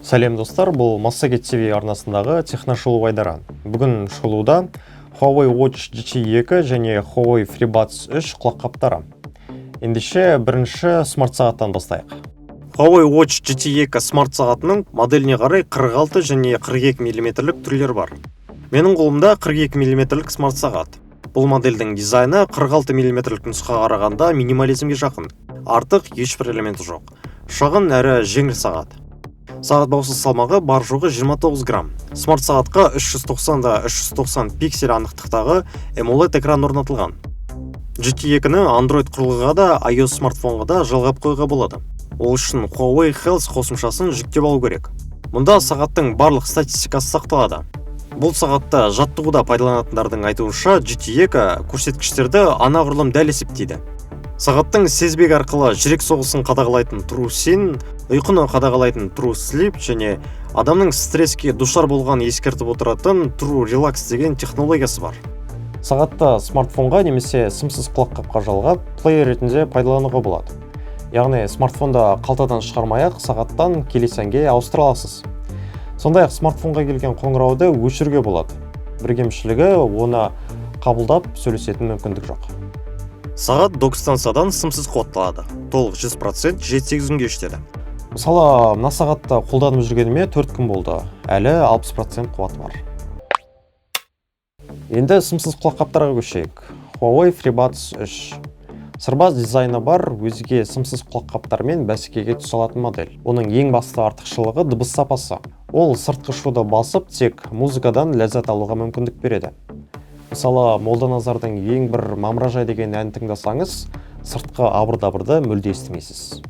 Сәлем, достар! Бұл Массагет ТВ арнасындағы техношолу айдары. Бүгін шолуда Huawei Watch GT 2 және Huawei FreeBuds 3 құлаққаптары. Ендеше, бірінші смарт сағаттан бастайық. Huawei Watch GT 2 смарт сағатының моделіне қарай 46 және 42 мм түрлері бар. Менің қолымда 42 мм смарт сағат. Бұл модельдің дизайны 46 мм нұсқаға қарағанда минимализмге жақын. Артық ешбір элементі жоқ. Шағын әрі жеңіл сағат. Сағат баусыз салмағы бар жоғы 29 грамм. Смарт сағатқа 390 да 390 пиксель анықтықтағы AMOLED экран орнатылған. GT2-ні Android құрылғыға да, iOS смартфонға да жалғап қоюға болады. Ол үшін Huawei Health қосымшасын жүктеп алу керек. Мұнда сағаттың барлық статистикасы сақталады. Бұл сағатты жаттығуда пайдаланатындардың айтуынша, GT2 көрсеткіштерді анағұрлым дәл есептейді. Сағаттың сезбек арқылы жүрек соғысын қадағалайтын TruSeen, ұйқыны қадағалайтын True Sleep және адамның стресске душар болғанын ескертіп отыратын True Relax деген технологиясы бар. Сағатты смартфонға немесе сымсыз құлаққапқа жалғап, плеер ретінде пайдалануға болады. Яғни смартфонды қалтадан шығармай-ақ, сағаттан келесі әнге ауыстыра аласыз. Сондай-ақ смартфонға келген қоңырауды өшіруге болады. Бір кемшілігі, оны қабылдап сөйлесетін мүмкіндік жоқ. Сағат док станциядан сымсыз қуатталады. Толық 100% 7-8 күнге жетеді. Мысалы, мына сағатты қолданып жүргеніме 4 күн болды. Әлі 60% қуаты бар. Енді сымсыз құлаққаптарға көшейік. Huawei FreeBuds 3. Сырбаз дизайны бар өзге сымсыз құлаққаптармен бәсекеге түсе алатын модель. Оның ең басты артықшылығы – дыбыс сапасы. Ол сыртқы шуды басып, тек музыкадан ләззат алуға мүмкіндік береді. Мысалы, Молданазардың «Ең бір мамыражай» деген әнін тыңдасаңыз, сыртқы абыр-дабырды мүлде естімейсіз.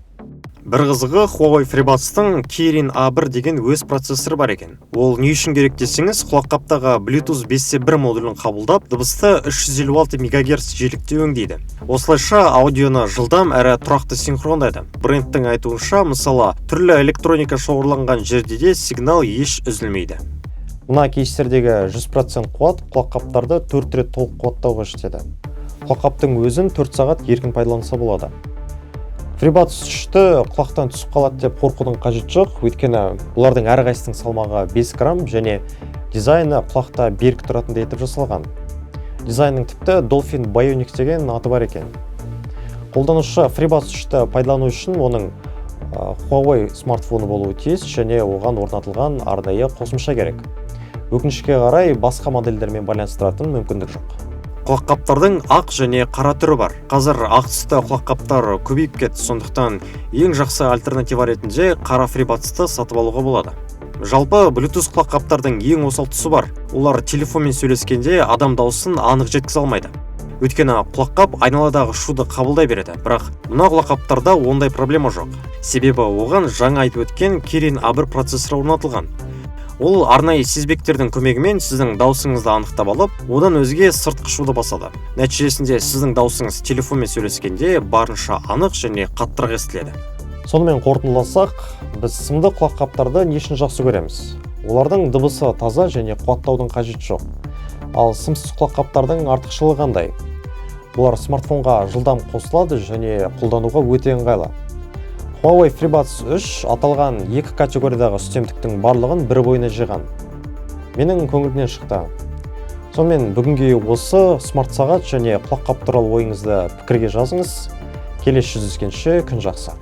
Бір қызығы, Huawei FreeBuds-тың Kirin A1 деген өз процессоры бар екен. Ол не үшін керек десеңіз, құлаққаптағы Bluetooth 5.1 модулін қабылдап, дыбысты 356 МГц жиілікте өңдейді. Осылайша аудионы жылдам әрі тұрақты синхрондайды. Брендтің айтуынша, мысалы, түрлі электроника шоғырланған жерде де сигнал еш үзілмейді. Мына кейстердегі 100% қуат құлаққаптарды 4 рет толық қуаттауға жетеді. Құлаққаптың өзін 4 сағат еркін пайдаланса болады. FreeBuds 3-ті құлақтан түсіп қалады деп қорқудың қажеті жоқ, өйткені бұлардың әрқайсысының салмағы 5 грамм және дизайны құлақта берік тұратындай етіп жасалған. Дизайнның тіпті Dolphin Bionic деген аты бар екен. Қолданушы FreeBuds 3-ті пайдалану үшін оның Huawei смартфоны болуы тиіс және оған орнатылған арнайы қосымша керек. Өкінішке қарай, басқа модельдермен байланыстыратын мүмкіндік жоқ. Құлаққаптардың ақ және қара түрі бар. Қазір ақ түсті құлаққаптар көбейіп кетті, сондықтан ең жақсы альтернатива ретінде қара FreeBuds-ты сатып алуға болады. Жалпы, Bluetooth құлаққаптардың ең осал тұсы бар. Олар телефонмен сөйлескенде адам дауысын анық жеткізе алмайды. Өйткені құлаққап айналадағы шуды қабылдай береді. Бірақ мына құлаққаптарда ондай проблема жоқ. Себебі оған жаңа айтып өткен Kirin A1 процессоры орнатылған. Ол арнайы сезбектердің көмегімен сіздің даусыңызды анықтап алып, одан өзге сыртқы шуды басады. Нәтижесінде сіздің даусыңыз телефонмен сөйлескенде барынша анық және қаттырақ естіледі. Сонымен, қорытындыласақ, біз сымды құлаққаптарды не үшін жақсы көреміз? Олардың дыбысы таза және қуаттаудың қажеті жоқ. Ал сымсыз құлаққаптардың артықшылығы қандай? Бұлар смартфонға жылдам қосылады және қолдануға өте ыңғайлы. Huawei FreeBuds 3 аталған екі категориядағы үстемдіктің барлығын бір бойына жиған. Менің көңілімнен шықты. Сонымен, бүгінге осы. Смарт сағат және құлаққап туралы ойыңызды пікірге жазыңыз. Келесі жүздескенше, күн жақсы.